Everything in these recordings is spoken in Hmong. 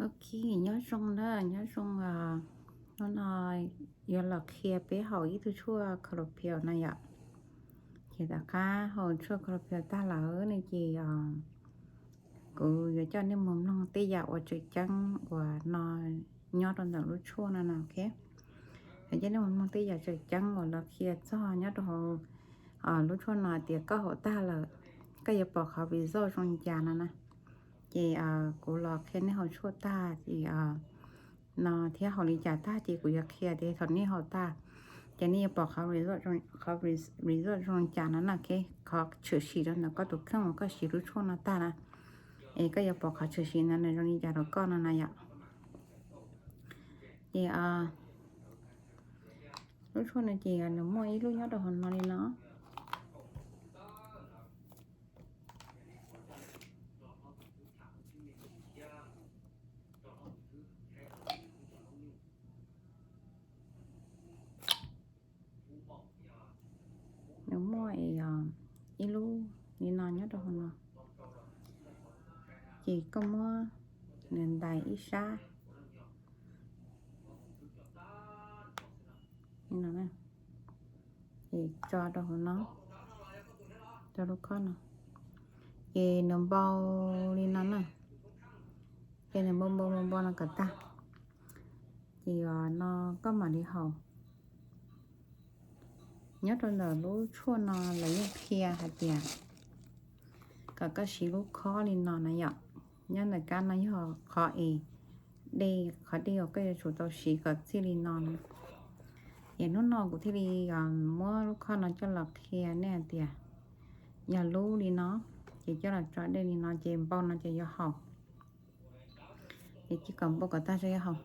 Ok, nyob zoo na, nyob zoo. Hnub no yuav los qhia peb haus ib tug tshuaj kho lo phias na yom. Ces tom qab haus tshuaj kho lo phias tag lawm ne ces kuv yuav coj nej mus mloog tej yam uas tseem ceeb uas no nyob rau ntawm lub tshuaj no na, ok. Yuav coj nej mus mloog tej yam tseem ceeb uas lawv qhia txog nyob rau hauv lub tshuaj no tias koj haus tag lawm koj yuav pom qhov result zoo li cas no na. Ces kuv los qhia nej haus tshuaj tag ces no thiab haus li cas tag ces kuv yuav qhia tias thaum nej haus tag ces nej yuav pom qhov result zoo li cas no na, ok. Qhov tshwm sim rau ntawm koj tus kheej uas koj siv lub tshuaj no tag na, es koj yuav pom qhov tshwm sim no nws zoo li cas rau koj no na yom. Ces lub tshuaj no ces nws muaj ib lub nyob rau hauv no li no. Nws muaj ib lub li no nyob rau hauv no, ces koj muab nws ntais ib sab li no, ces tso rau hauv no, rau lub khob no, ces nws npau li no na, ces nws npau npau npau npau no kom tag, ces no koj mam li haus. Nyob rau ntawm lub tshuaj no lawv yeej qhia hais tias kom koj siv lub khob li no na yom. Nyob ntawm kab no yog qhov es dej, qhov dej uas koj yuav tsum tau siv kom txij li no na. Ces hnub no kuv thiaj li muab lub khob no coj los qhia nej hais tias yog lub li no, ces coj los tso dej li no ces npau no ces yuav haus. Ces cia kom npau kom tag tso yuav haus.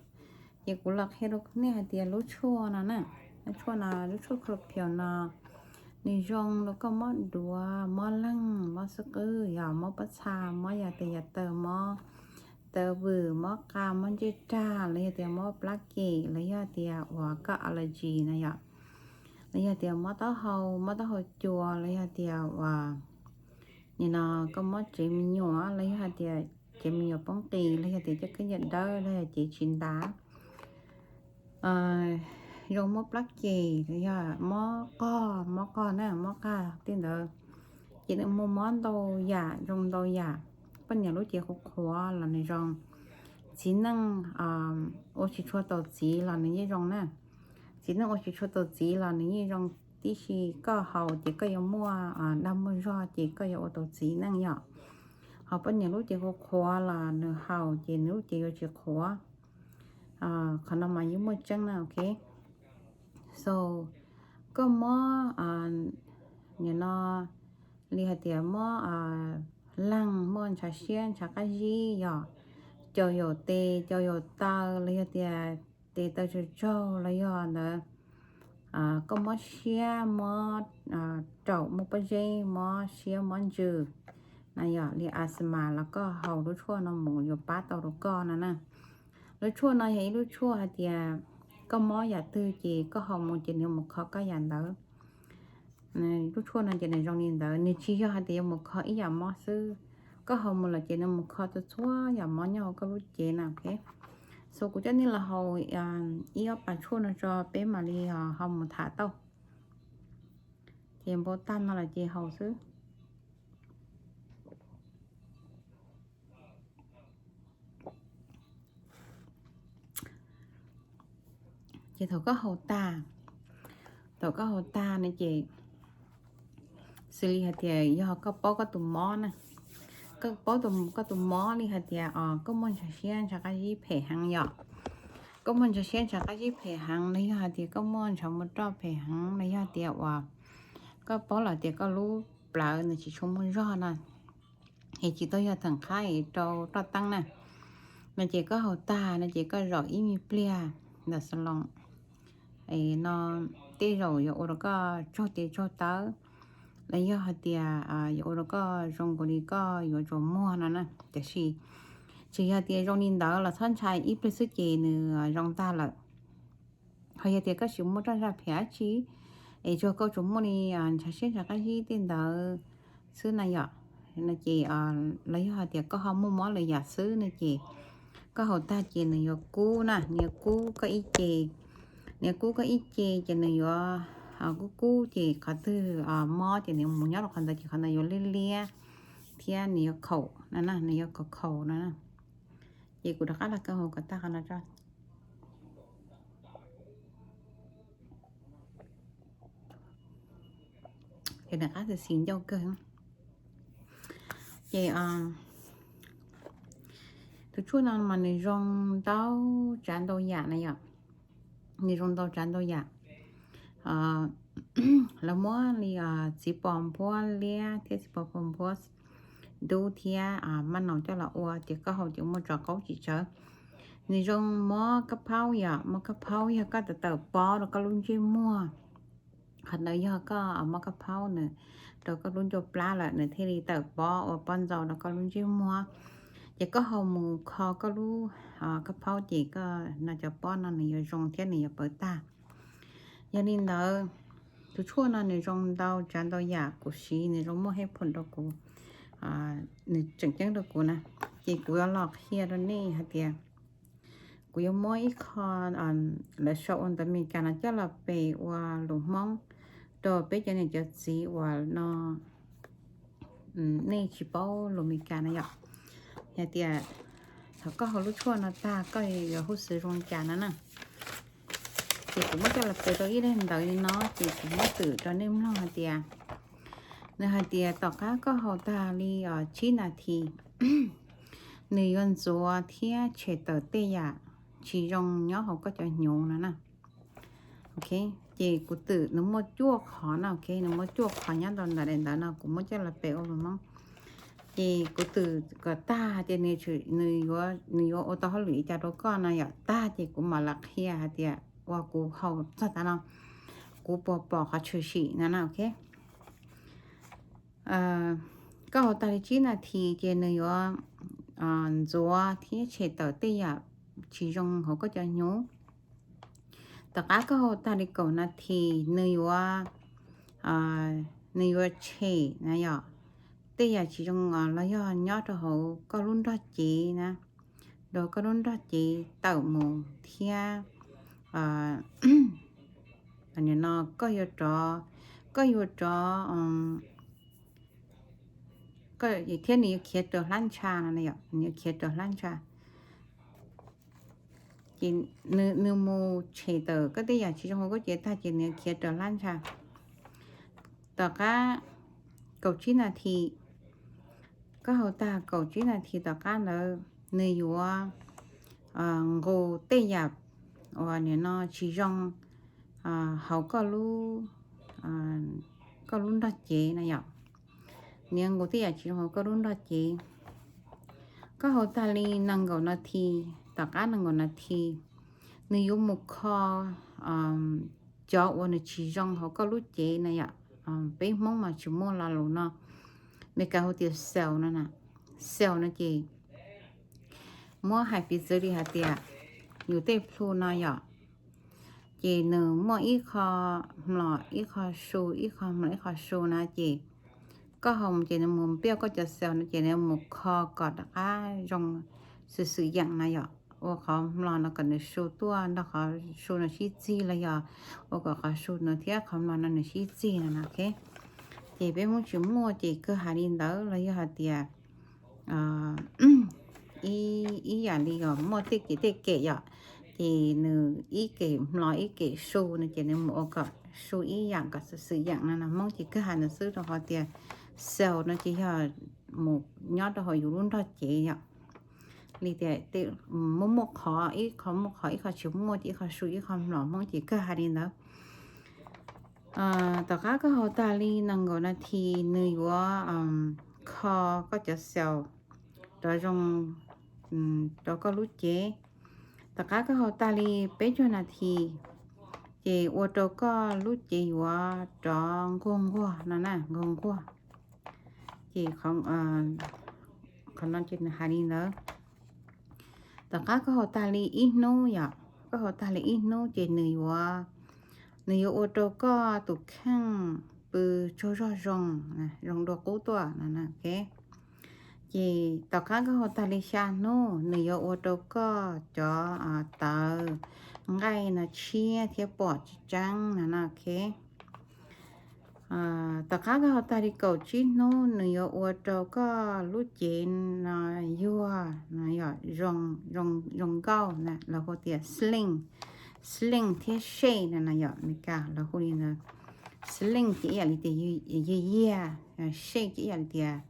Ces kuv los qhia rau nej hais tias lub tshuaj no na, lub tshuaj no, lub tshuaj kho lo phias no, nws zoo rau koj mob duav, mob leeg, mob xub qwb, yog mob pob txha, mob yam tes yam taw, mob taw vwm, mob qa, mob ncej rag, los yog tias mob plab kem, los yog tias uas koj allergy na yom, los yog tias mob taub hau, mob taub hau cua, los yog tias uas nim no koj mob tsev me nyuam, los yog hais tias tsev me nyuam poob qis, los yog tias coj khaub ncaws dawb, los yog cev tsis ntav, zoo mob plab kem, los yog mob qog, mob qog na, mob qag tej ntawd, ces nws muaj mob ntau yam, zoo ntau yam. Poj niam lub cev qhuav qhuav los nws zoo, txiv neej ua tsis tshua tau txiv los nws yeej zoo na. Txiv neej ua tsis tshua tau txiv los nws yeej zoo, tiam sis koj haus ces koj yuav muaj dag muaj zog ces koj yuav ua tau txiv neej yom. Ho poj niam lub cev qhuav qhuav los nws haus ces nws lub cev yuav tsis qhuav. Qhov no mas yeej muaj tseeb na, ok. So koj mob nim no li hais tias mob leeg, muaj ntshav siab ntshav qab zib, yog caum yaum tes caum yaum taw, los yog tias tes taw tsaug tsaug, los yog ntawd koj mob siab, mob raum, muaj pob zeb, mob siab mob ntsws na, yog li asthma los koj haus lub tshuaj no mus yuav pab tau rau koj no na. Lub tshuaj no yog ib lub tshuaj hais tias koj mob yam twg ces koj haus mus ces nws mus kho koj yam ntawd. Lub tshuaj no ces nws zoo li ntawd, nws tsis yog hais tias yuav mus kho ib yam mob xwb. Koj haus mus lawm ces nws mus kho txhua txhua yam mob nyob hauv koj lub cev na, ok. So kuv coj nej los haus ib ob pas tshuaj no tso peb mam li ho mus tham tau. Ces npau tag no lawm ces haus xwb. Ces thaum koj haus tag, thaum koj haus tag no ces xws li hais tias yog koj paub koj tus mob na, koj paub koj tus mob li hais tias koj muaj ntshav siab ntshav qab zib phem heev yom, koj muaj ntshav siab ntshav qab zib phem heev los yog hais tias koj muaj ntshav muaj roj phem heev los yog tias uas koj paub lawm tias koj lub plawv nws tsis tshua muaj zog na, es tsis tau yog theem qhab es rau roj teeb na, no ces koj haus tag no ces koj zaum ib me pliag ntawm xas loos, no tej zaum yuav ua rau koj tsaug tes tsaug taw, los yog hais tias yuav ua rau koj zoo nkaus li koj yuav tsaus muag no na. Tiam sis tsis yog tias zoo li ntawd los txhob ntshai, ib pliag xwb ces nws zoo tag lawm. Ho yog tias koj tsis muaj roj zaj phem dab tsi, es tsuas koj tsuas muaj li ntshav siab ntshav qab zib tej ntawd xwb na yom, no ces los yog hais tias koj ho muaj mob lwm yam xwb no ces Koj haus tag ces nws yuav kub na, nws yuav kub koj ib ce, nws yuav kub koj ib ce ces nws yuav kub kub ces qhov twg mob ces nws mus nyob rau qhov ntawd ces qhov ntawd yuav liab liab thiab nws yuav khaum no na, nws yuav khaum khaum no na. Ces kuv rov qab los koj haus kom tag qhov no tso. Ces nws qab xis xis ncauj kawg. Ces tus tshuaj no mas nws zoo ntau tsav ntau yam na yom, nws zoo ntau tsav ntau yam. Lawv muab li txiv pos npuab liab thiab txiv pos npuab dub thiab maj naus coj los ua ces koj haus ces muaj tso qaub tsis tsawv. Nws zoo mob kab phaub yom, mob kab phaub yog koj tawm tawm pob rau koj lub ntsej muag. Qhov ntawd yog koj mob kab phaub nws rau koj lub ncauj plab lawm nws thiaj li tawm pob ua pob ntxaus rau koj lub ntsej muag. Ces koj haus mus kho koj lub kab phaub ces koj no cov pob no nws yuav zoo thiab nws yuav pawv tag. Yog li ntawd, tus tshuaj no nws zoo ntau tsav ntau yam, kuv siv nws zoo muaj hej phoom rau kuv, nws tseem ceeb rau kuv na. Ces kuv yuav los qhia rau nej hais tias kuv yuav muab ib qho lawv sau ua ntawv Meskas no coj los pes ua lus Hmoob rau peb cov niam cov txiv uas no nej tsis paub lus Meskas na yom. Yog tias thaum koj haus lub tshuaj no tag koj yuav huj xwm zoo li cas no na. Ces kuv muab coj los pes rau ib daim ntawv li no ces kuv muab twm rau nej mloog hais tias, nws hais tias tom qab koj haus tag li tsib nas this, nws yuav ntxuav thiab tshem tawm tej yam tsis zoo nyob hauv koj cov hnyuv no na. Ok, ces kuv twm nws muaj cuaj qhov na, ok, nws muaj cuaj qhov nyob rau ntawm daim ntawv no kuv muab coj los pes ua lus Hmoob. Ces kuv twm kom tag hais tias nws yuav ua tau hauj lwm li cas rau koj no yom, tag ces kuv mam li qhia hais tias uas kuv haus txog tav no kuv puas pom qhov tshwm sim no na, ok. Koj haus tag li tsib nas this ces nws yuav ntxuav thiab tshem tawm tej yam tsis zoo hauv koj cov hnyuv. Tom qab koj haus tag li kaum nas this nws yuav, nws yuav tshem na yom, tej yam tsis zoo los yog nyob rau hauv koj lub nrog cev na, rau koj lub nrog cev tawm mus thiab no koj yuav rov, koj yuav rov thiab nws yuav khiav raws hlab ntsha no, nws yuav khiav raws hlab ntsha. Ces nws mus tshem tawm koj tej yam tsis zoo hauv koj cev tag ces nws yuav khiav raws hlab ntsha. Tom qab kaum tsib nas this, koj haus tag kaum tsib nas this tom qab ntawd nws yuav nqus tej yam uas nim no tsis zoo hauv koj lub, koj lub nrog cev na yom. Nws yuav nqus tej yam tsis zoo hauv koj lub nrog cev. Koj haus tag li nees nkaum nas this, tom qab nees nkaum nas this nws yuav mus kho cov uas nws tsis zoo hauv koj lub cev na yom. Peb Hmoob mas tsis muaj lo lus no, Meskas hu tias cell no na. Cell no ces muab hais piv txwv li hais tias yus tej plhu no yom, ces nws muaj ib qho mlom ib qho su, ib qho mlom ib qho su na, ces koj haus ces nws mus npiaj koj cov cell no ces nws mus kho kom rov qab zoo xwm xwm yeem na yom, ua qhov mlom no kom nws su tuaj nrog qhov su no sib txig los yog ua kom qhov su no thiab qhov mlom no nws sib txig no na, ok. Ces peb Hmoob tsis muaj ces kawg hais li ntawd los yog hais tias ib yam li muaj tej kem tej kem yom, ces nws ib kem mlom ib kem su no ces nws mus ua kom su ib yam kom xwm xwm yeem no na. Hmoob ces kawg hais ntawd xwb rau qhov tias cell no ces yog mus nyob rau hauv yus lub nrog cev yom. Li tias muaj muaj qhov, ib qho muaj qhov ib qho tsis muaj ces ib qho su ib qho mlom, Hmoob ces kawg hais li ntawd. Tom qab koj haus tag li nees nkaum nas this nws yuav kho koj cov cell rov zoo rau koj lub cev. Tom qab koj haus tag li peb caug nas this ces ua rau koj lub cev yuav rov nquag nquag no na, nquag nquag. Ces qhov no ces nws hais li ntawd. Tom qab koj haus tag li ib hnub yom, koj haus tag li ib hnub ces nws yuav, nws yuav ua rau koj tus kheej pw tsaug zog zoo, zoo dua qub tuaj no, ok. Ces tom qab koj haus tag li xya hnub nws yuav ua rau koj cov tawv nqaij no tshiab thiab pom tseeb tseeb no no, ok. Tom qab koj haus tag li kaum tsib hnub nws yuav ua rau koj lub cev no yuag no yom, zoo nkauj na, lawv hu tias slim, slim thiab shape no no yom, Meskas lawv hu li ntawd. Slim ces ib yam li tias yuag yuag, shape ces ib yam li tias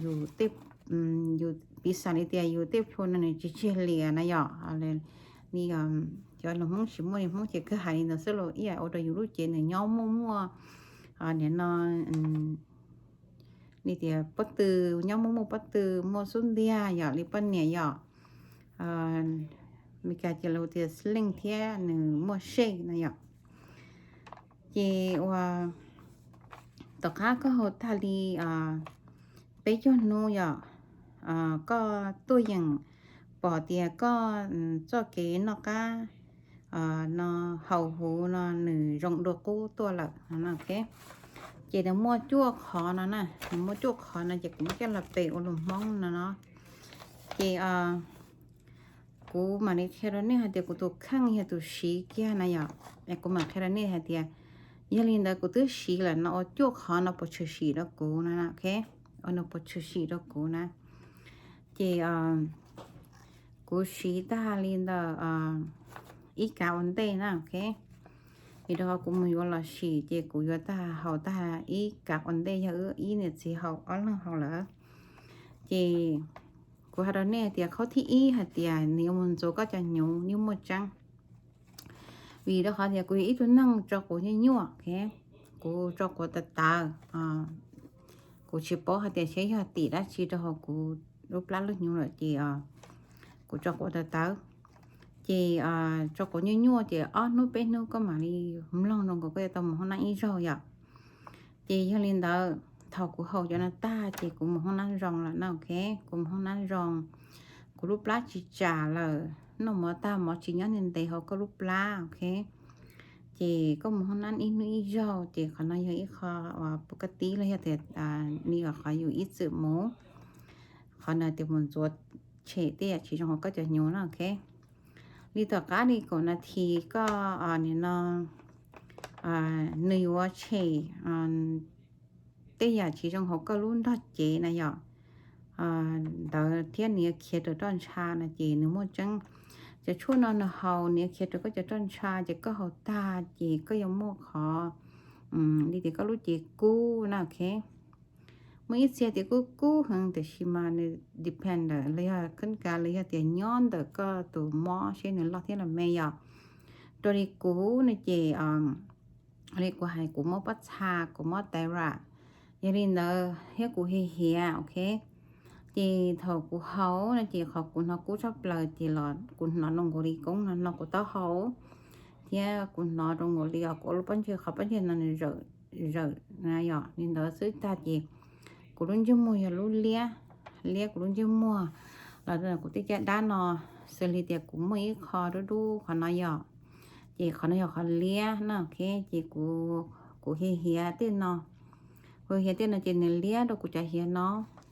yus tej, yus piv xam li tias yus tej plhu no nws tsis tsig lias na yom. Li cov lus Hmoob tsis muaj li Hmoob ces kawg hais li ntawd xwb los ib yam ua rau yus lub cev nws nyob muaj muaj, nim no li tias pob tw, nyob muaj muaj pob tw, muaj xub ntiag yom, li poj niam yom. Meskas ces lawv hu tias slim thiab nws muaj shape no yom. Ces uas tom qab koj haus tag li peb caug hnub yom, koj tuaj yeem pom tias koj txoj kev noj qab no, haus huv no nws zoo dua qub tuaj lawm no, ok. Ces nws muaj cuaj qhov no na, nws muaj cuaj qhov no ces kuv muab coj los pes ua lus Hmoob no no. Ces kuv mam li qhia rau nej hais tias kuv tus kheej yog tus siv kiag na yom. Kuv mam qhia rau nej hais tias yog li ntawd kuv twb siv lawm no ua cuaj qhov no puas tshwm sim rau kuv no, ok. Ua no puas tshwm sim rau kuv na. Ces kuv siv tag li ntawm ib kav ua ntej na, ok. Vim rau qhov kuv mus yuav los sim ces kuv yuav tag, haus tag ib kav ua ntej, yog wb ib niam txiv haus, ob leeg haus lawm. Ces kuv hais rau nej hais tias qhov thib ib hais tias nws yuav mus ntxuav koj cov hnyuv, yeej muaj tseeb. Vim rau qhov tias kuv yog ib tug neeg tso quav nyuaj nyuaj, ok. Kuv tso quav tawv tawv, kuv tsis paub hais tias seb yog tim dab tsi rau hauv kuv lub plab lub hnyuv lawm ces kuv tso quav tawv tawv. Ces tso quav nyuaj nyuaj ces ob hnub peb hnub koj mam li mloog zoo nkaus koj yuav tau mus hoob nab ib zaug yom. Ces yog li ntawd thaum kuv haus cov no tag ces kuv mus hoob nab zoo lawm na, ok. Kuv mus hoob nab zoo, kuv lub plab tsis tsam lawm, noj mov tag mov tsis nyob ntev ntev hauv koj lub plab, ok. Ces koj mus hoob nab ib hnub ib zaug ces qhov no yog ib qho uas pus kaj tib los yog tias li uas qhov yus ib txwm mus, qhov no tias mus ntxuav tshem tej yam tsis zoo hauv koj cov hnyuv na, ok. Li tom qab li kaum nas this koj nim no nws yuav tshem tej yam tsis zoo hauv koj lub nrog cev na yom. Ntawd thiab nws yuav khiav raws roj ntsha no ces nws muaj tseeb. Cov tshuaj no nws haus nws yuav khiav raws koj cov roj ntsha ces koj haus tag ces koj yuav muaj qhov li tias koj lub cev kub na, ok. Muaj ib txhia tias kub kub heev tiam sis mas nws depend ntawm los yog kheeb kav los yog tias nyob ntawm koj tus mob seb nws loj thiab los me yom. Raws li kuv no ces li kuv hais kuv mob pob txha, kuv mob thyroid, yog li ntawd thiab kuv hiav hiav, ok. Ces thaum kuv haus no ces qhov kuv hnov kub tshaj plaws ces los kuv hnov rau nkaus li koob no no kuv taub hau, thiab kuv hnov rau nkaus li os kuv lub pob ntseg, qhov pob ntseg no nws zawm zawm na yom. Li ntawd xwb tag ces kuv lub ntsej muag yog lub liab, liab kuv lub ntsej muag los kuv tej caj dab no, xws li tias kuv muaj ib qho dub dub qhov no yom. Ces qhov no yog qhov liab na, ok. Ces kuv hiav hiav tej no, kuv hiav tej no ces nws liab rau kuv cov hiav no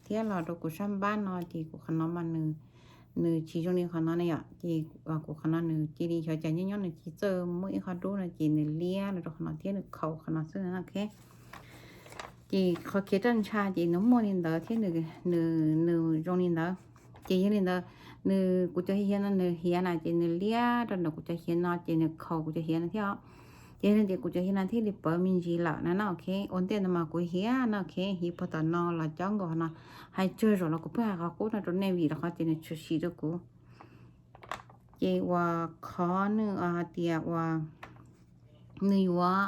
thiab los rau kuv sab npab no ces kuv qhov no mas nws tsis zoo li qhov no na yom. Ces kuv qhov no nws cia li xyov cas nyob nyob nws cia li txawj muaj ib qho dub no ces nws liab los rau qhov no thiab nws khaus qhov no xwb na, ok. Ces qhov khiav roj ntsha ces nws muaj li ntawd thiab nws zoo li ntawd. Ces yog li ntawd nws, kuv cov hiav no nws hiav na ces nws liab rau ntawm kuv cov hiav no ces nws khaus kuv cov hiav no thiab os. Ces yog li ntawd kuv cov hiav no thiaj li pawv me ntsis lawm na no, ok. Ua ntej no mas kuv hiav no, ok, hiav puag tom no los cob nkaus no, hais tsawg zaum los kuv pheej hais qhov qub no rau nej vim rau qhov tias nws tshwm sim rau kuv. Ces uas qhov nws hais tias uas nws yuav,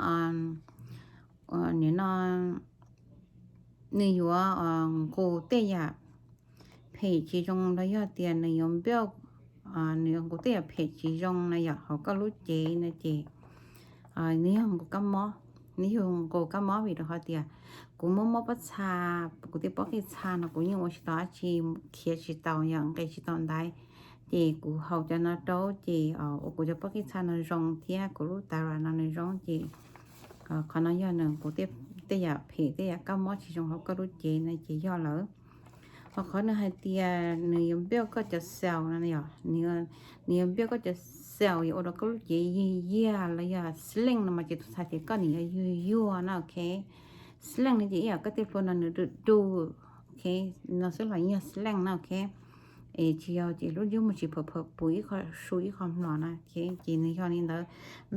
nim no nws yuav nqus tej yam phem tsis zoo los yog tias nws yuav npauj, nws yuav nqus tej yam phem tsis zoo na yom hauv koj lub cev no ces nws yog nqus kab mob, nws yog nqus kab mob vim rau qhov tias kuv muaj mob pob txha, kuv tej pob qij txha no kuv yeej ua tsis tau dab tsi, khiav tsis tau yom, nqis tsis tau ntaiv. Ces kuv haus cov no rau ces ua kuv cov pob qij txha no zoo thiab kuv lub thyroid no nws zoo ces qhov no yog nws nqus tej yam phem tej yam kab mob tsis zoo hauv koj lub cev no ces yog lawm. Ho qhov nws hais tias nws yuav build koj cov cells no yom, nws yuav build koj cov cells yuav ua rau koj lub cev yig yag los yog slim no mas ces tus ntxhais tias koj nws yuav yug yuag na, ok. Slim no ces ib yam koj tej plhu no nws du du, ok, no xwb los yog slim na, ok. Es tsis yog ces lub ntsej muag tsis phawm phawm puv ib qho su ib qho mlom na, ok. Ces nws yog li ntawd,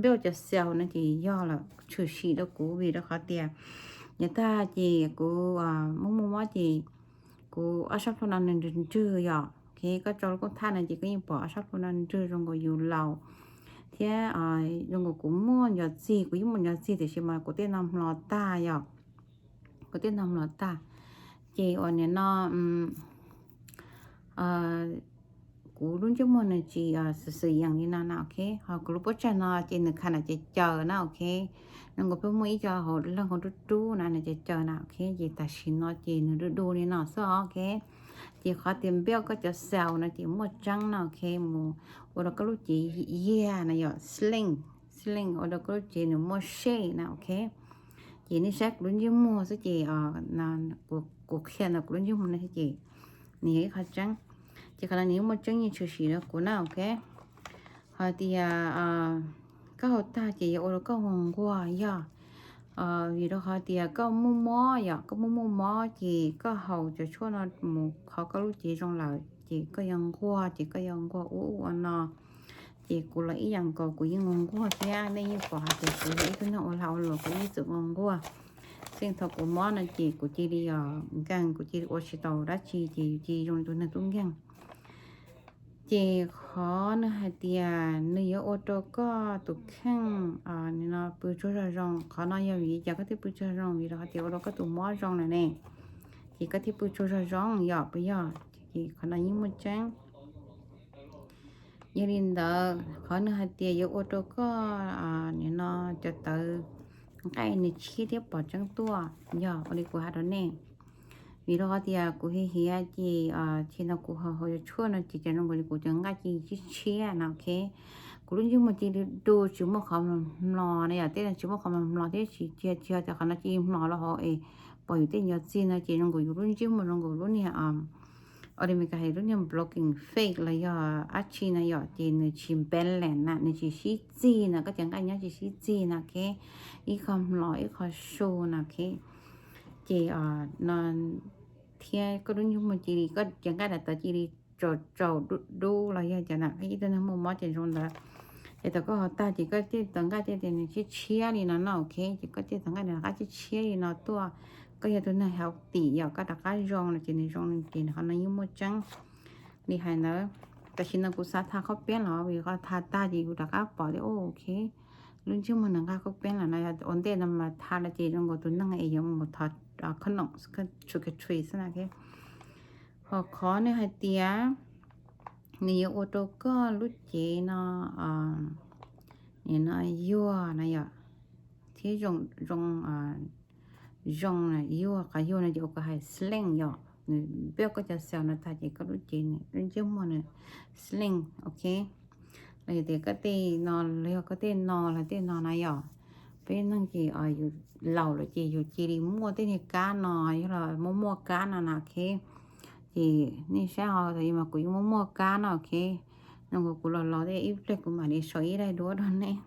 build cov cells no ces yog lawm, tshwm sim rau kuv vim rau qhov tias yav tag ces kuv muaj muaj mob ces kuv ob sab plhu no nws nrwg nrwg yom, ok. Koj tso lub koob thaij no ces koj yeej pom ob sab plhu no nrwg zoo nkaus yus laus thiab zoo nkaus kuv muaj nco txig, kuv yeej muaj nco txig tiam sis mas kuv tej no hmlo tag yom, kuv tej no hmlo tag. Ces uas nim no kuv lub ntsej muag nws tsis xwm xwm yeem li no na, ok. Ho kuv lub pob tsag no ces nws kha na ces caws na, ok. Zoo nkaus pheej muaj ib co hauv leeg hauv rub rub na, nws ces caws na, ok. Ces tam sim no ces nws du du li no xwb, ok. Ces qhov tias build koj cov cells no ces muaj tseeb na, ok, mus ua rau koj lub cev yag na yom, slim, slim ua rau koj lub cev nws muaj shape na, ok. Ces nej saib kuv lub ntsej muag xwb ces kuv qhia ntawm kuv lub ntsej muag no xwb ces nws yog ib qho tseeb. Ces qhov no nws yeej muaj tseeb yeej tshwm sim rau kuv na, ok. Ho tias koj haus tag ces yuav ua rau koj nquag nquag yog vim rau qhov tias koj muaj mob yom, koj muaj muaj mob ces koj haus cov tshuaj no mus kho koj lub cev zoo lawm ces koj yuav nquag, ces koj yuav nquag ub ua no. Ces kuv los ib yam nkaus, kuv yeej nquag nquag thiab, nej yeej pom hais tias kuv yog ib tug neeg ua lag ua luam, kuv yeej txawm nquag nquag. Xij thaum kuv mob no ces kuv cia li os nkeeg, kuv cia li ua tsis tau dab tsi ces yus cia li zoo li tus neeg tub nkeeg. Ces qhov nws hais tias nws yuav ua rau koj tus kheej nim no pw tsaug zog zoo, qhov no yog vim li cas koj thiaj pw tsaug zoo? Vim rau qhov tias ua rau koj tus mob zoo lawm ne, ces koj thiaj pw tsaug zog zoo yom, puas yog? Ces qhov no yeej muaj tseeb. Yog li ntawd qhov nws hais tias yuav ua rau koj nim no cov tawv nqaij nws tshiab thiab pom tseeb tuaj, yog ua li kuv hais rau nej. Vim rau qhov tias kuv hiav hiav ces txhia no kuv haus haus cov tshuaj no ces cov zoo nkaus li kuv cov nqaij cia li tshiab tshiab na, ok. Kuv lub ntsej muag cia li du, tsis muaj qhov mlos mlos na yom, tej no tsis muaj qhov mlos mlos thiab, tsis, tsis yog tias qhov no cia li mlos los hauv es pom yus tej nco txig no ces zoo nkaus yus lub ntsej muag zoo nkaus lub niag, ua li Meskas hais lub niag bloating face los yog dab tsi na yom, ces nws tsis balance na, nws tsis sib txig na, koj cov nqaij nyob tsis sib txig na, ok. Ib qho mlos ib qho su na, ok. Ces no thiab koj lub ntsej muag cia li, koj cov nqaij daim tawv cia li tsaus tsaus dub dub los yog cov na, ib tug neeg muaj mob ces zoo ntawd. Ces thaum koj haus tag ces koj tej tawv nqaij tej tias nws tshiab tshiab li no no, ok, ces koj tej tawv nqaij nws rov qab tshiab tshiab li no tuaj. Koj yog tus neeg healthy yom, koj rov qab zoo no ces nws zoo li ces qhov no yeej muaj tseeb li hais ntawd. Tam sim no kuv xav tha khaub peeb los vim qhov tha tag ces kuv rov qab pom tias, ok, lub ntsej muag nws nqa khaub peeb lawm no, ua ntej no mas tha los ces zoo nkaus tus neeg es yuav mus thov khob noom, trick or treat xwb na, ok. Ho qhov nws hais tias nws yuav ua rau koj lub cev no, nim no yuag na yom, thiab zoo, zoo, zoo na, yuag, qhov yuag no ces ua koj hais slim yom, nws build koj cov cell no tag ces koj lub cev nws, lub ntsej muag nws slim, ok. Los yog tias koj tej no, los yog koj tej no los tej no na yom, peb neeg ces yus laus lawm ces yus cia li muaj tej niag kab no, yog los muaj muaj kab no na, ok. Ces nej saib ho, thaum ub mas kuv yeej muaj muaj kab no, ok. Zoo nkaus kuv los los thiab ib pliag kuv mam li sau ib daim duab rau nej.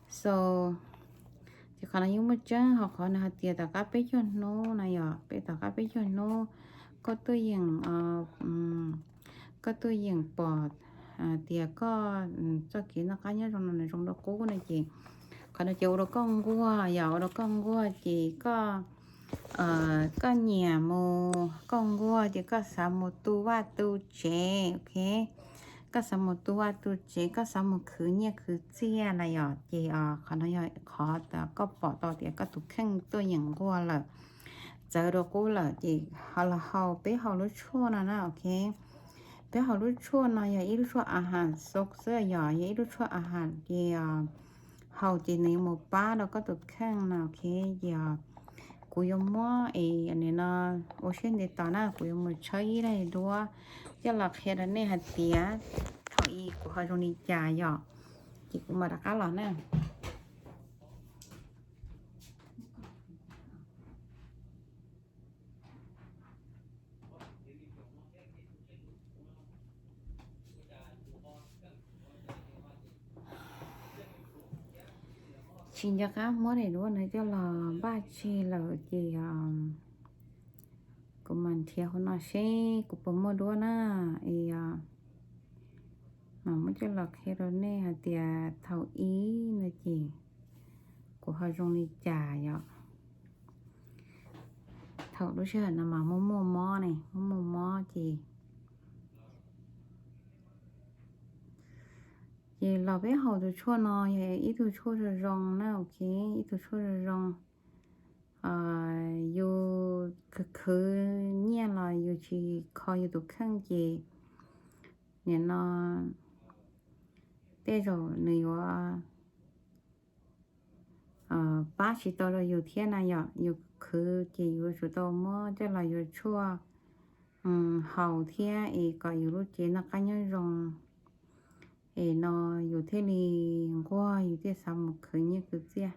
So ces qhov no yeej muaj tseeb, ho qhov nws hais tias tom qab peb caug hnub na yom, peb tom qab peb caug hnub koj tuaj yeem, koj tuaj yeem pom tias koj txoj kev noj qab nyob zoo no nws zoo dua qub no ces qhov no ces ua rau koj nquag yom, ua rau koj nquag ces koj, koj nyiam mus, koj nquag ces koj xav mus tu vaj tu tsev, ok. Koj xav mus tu vaj tu tsev, koj xav mus khwv nyiaj khwv txiaj na yom, ces qhov no yog qhov koj pom tau tias koj tus kheej tuaj yeem nquag lawm, txawv dua qub lawm ces ho los haus, peb haus lub tshuaj no na, ok. Peb haus lub tshuaj no yog ib lub tshuaj a has xo xwb yom, yog ib lub tshuaj a has ces haus ces nws yuav mus pab rau koj tus kheej no, ok. Ces kuv yuav muab es nim no ua siab ntev tos na, kuv yuav mus tshawb ib daim duab coj los qhia rau nej hais tias thaum ub kuv ho zoo li cas yom. Ces kuv mam rov qab los na. Tsis nco qab muab daim duab no coj los npaj tseg lawm ces kuv mam nrhiav hauv no seb kuv puas muaj duab na. Es mam muab coj los qhia rau nej hais tias thaum ib no ces kuv ho zoo li cas yom. Thaum lub sij hawm no mas muaj muaj mob ne, muaj muaj mob ces ces los peb haus tus tshuaj no yog ib tug tshuaj zoo zoo na, ok, ib tug tshuaj zoo zoo. Yus khwv khwv nyiaj los yus tsis kho yus tus kheej ces nim no tej zaum nws yuav pab tsis tau rau yus thiab na yom. Yus khwv ces yus tsum tau muab coj los yuav tshuaj haus thiab es kom yus lub cev noj qab nyob zoo. Es no yus thiaj li nquag, yus thiaj xav mus khwv nyiaj khwv txiaj.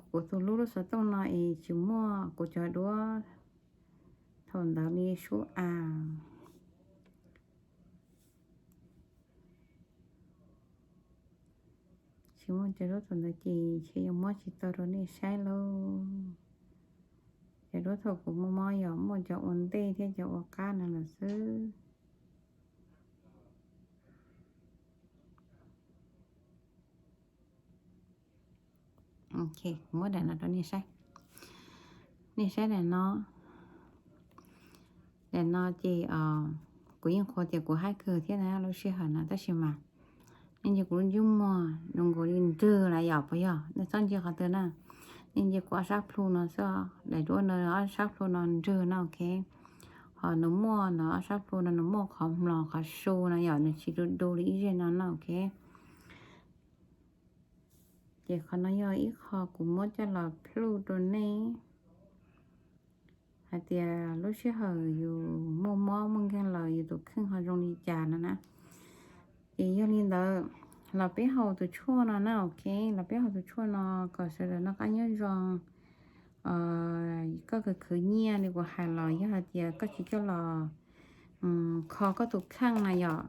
Kuv tus hlub lub xov tooj no es tsis muaj kuv cov duab thaum ntawd li sub as. Tsis muaj cov duab thaum ntawd ces ntshe yuav muab tsis tau rau nej saib lauj. Cov duab thaum kuv muaj mob yog muaj cov ua ntej thiab cov ua qab no lawm xwb. Ok, kuv muab daim no rau nej saib. Nej saib daim no. Daim no ces kuv yeej qhuas tias kuv haib kawg thiab na lub sij hawm no tab sis mas nej ntsia kuv lub ntsej muag zoo nkaus li nrwg lawm yom, puas yog? Nej txhob ntsia qhov twg na, nej ntsia kuv ob sab plhu no xwb. Daim duab no ob sab plhu no nrwg no, ok. Ho nws muaj no ob sab plhu no nws muaj qhov mlos qhov su no yom, nws tsis du du li ib zej no no, ok. Ces qhov no yog ib qho kuv muab coj los plhuj rau nej hais tias lub sij hawm yus muaj mob muaj nkeeg lawm yus tus kheej ho zoo li cas no na. Ces yog li ntawd los peb haus tus tshuaj no na, ok, los peb haus tus tshuaj no kom sawv daws noj qab nyob zoo. Koj khwv khwv nyiaj li kuv hais los yog hais tias koj tsis coj los kho koj tus kheej na yom,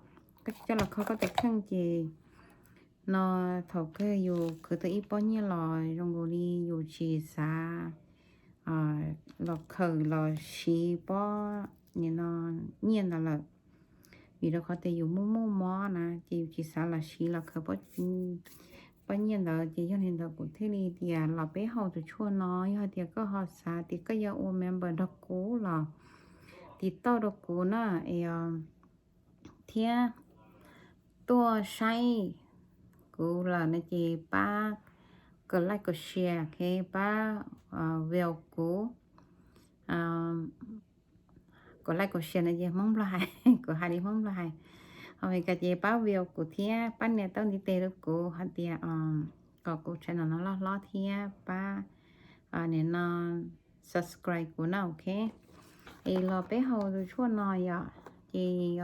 koj tsis coj los kho koj tus kheej ces no thaum kawg yus khwv tau ib pob nyiaj los zoo nkaus li yus tsis xav los khaws los siv pob nyiaj ntawd lawm. Vim rau qhov tias yus muaj muaj mob na ces yus tsis xav los siv los khaws pob nyiaj ntawd. Ces yog li ntawd kuv thiaj li tias los peb haus tus tshuaj no, yog hais tias koj ho xav tias koj yuav ua member nrog kuv los tiv tauj rau kuv na, es thiab tuaj saib kuv lawm no ces pab kom like kom share, ok, pab view kuv. Kom like kom share no ces Hmoob Nplog hais, kuv hais li Hmoob Nplog hais. Ho Meskas ces pab view kuv thiab pab nias taub ntiv tes rau kuv hais tias kom kuv channel no loj hlob thiab pab nim no subscribe kuv na, ok. Es los peb haus tus tshuaj no yom, ces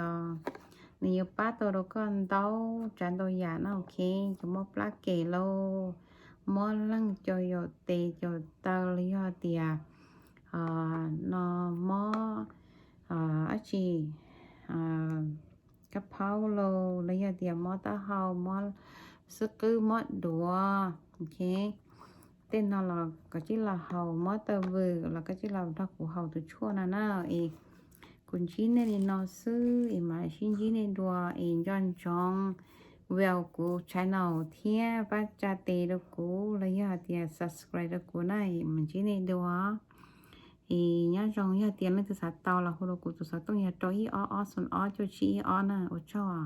nws yuav pab tau rau koj ntau tsav ntau yam na, ok. Cov mob plab kem lauj, mob leeg, cau yaus tes cau taw, los yog tias no mob dab tsi, kab phaub lauj, los yog tias mob taub hau, mob xub qwb, mob duav, ok. Tej no los koj tsij los haus, mob taw vwm los koj tsij los nrog kuv haus tus tshuaj no na. Es kuv ntsib nej li no xwb es mam sib ntsib nej dua es nco ntsoov view kuv channel thiab pab tsa tes rau kuv los yog hais tias subscribe rau kuv na, es mam ntsib nej dua. Es nyob zoo, yog tias leej twg xav tau los hu rau kuv tus xov tooj yog rau ib ob ob xoom ob cuaj tsib ib ob na, ua tsaug.